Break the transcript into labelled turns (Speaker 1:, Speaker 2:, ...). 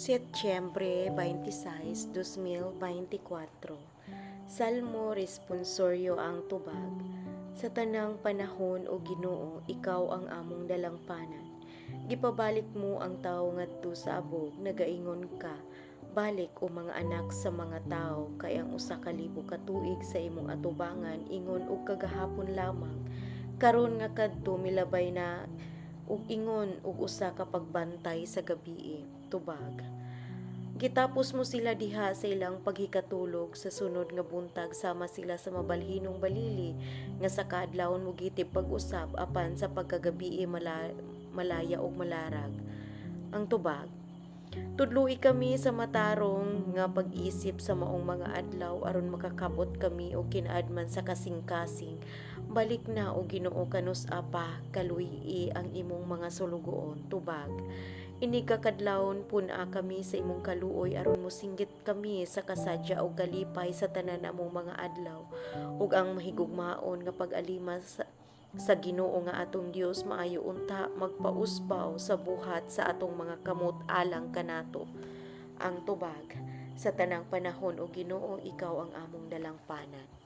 Speaker 1: Setyembre 26, 2024. Salmo Responsoryo. Ang tubag. Sa tanang panahon, o Ginoo, ikaw ang among dalangpanan. Gipabalik mo ang tawo ngadto sa abog, nagaingon ka, "Balik, o mga anak sa mga tawo," kay ang 1000 ka tuig sa imong atubangan ingon og kagahapon lamang, karon nga kadto milabay na ug ingon og usa ka pagbantay sa gabii. Tubag. Gitapos mo sila diha sa ilang paghikatulog sa sunod nga buntag sama sila sa mabalhinong balili nga sa kaadlawon mogitib pag-usab apan sa pagkagabii malaya og malarag. Ang tubag. Tudloi kami sa matarong nga pag-isip sa maong mga adlaw aron makakabot kami og kinaadman sa kasing-kasing. Balik na, o Ginoo, kanus-a pa kaluy-i ang imong mga sulugoon? Tubag. Inig kakadlawon pun-a kami sa imong kaluoy aron mosinggit kami sa kasadya og kalipay sa tanan namong mga adlaw ug ang mahigugmaon nga pag-alimas sa Ginoo nga atong Dios maayo unta magpausbaw sa buhat sa atong mga kamot alang kanato. Ang tubag. Sa tanang panahon, o Ginoo, ikaw ang among dalangpanan.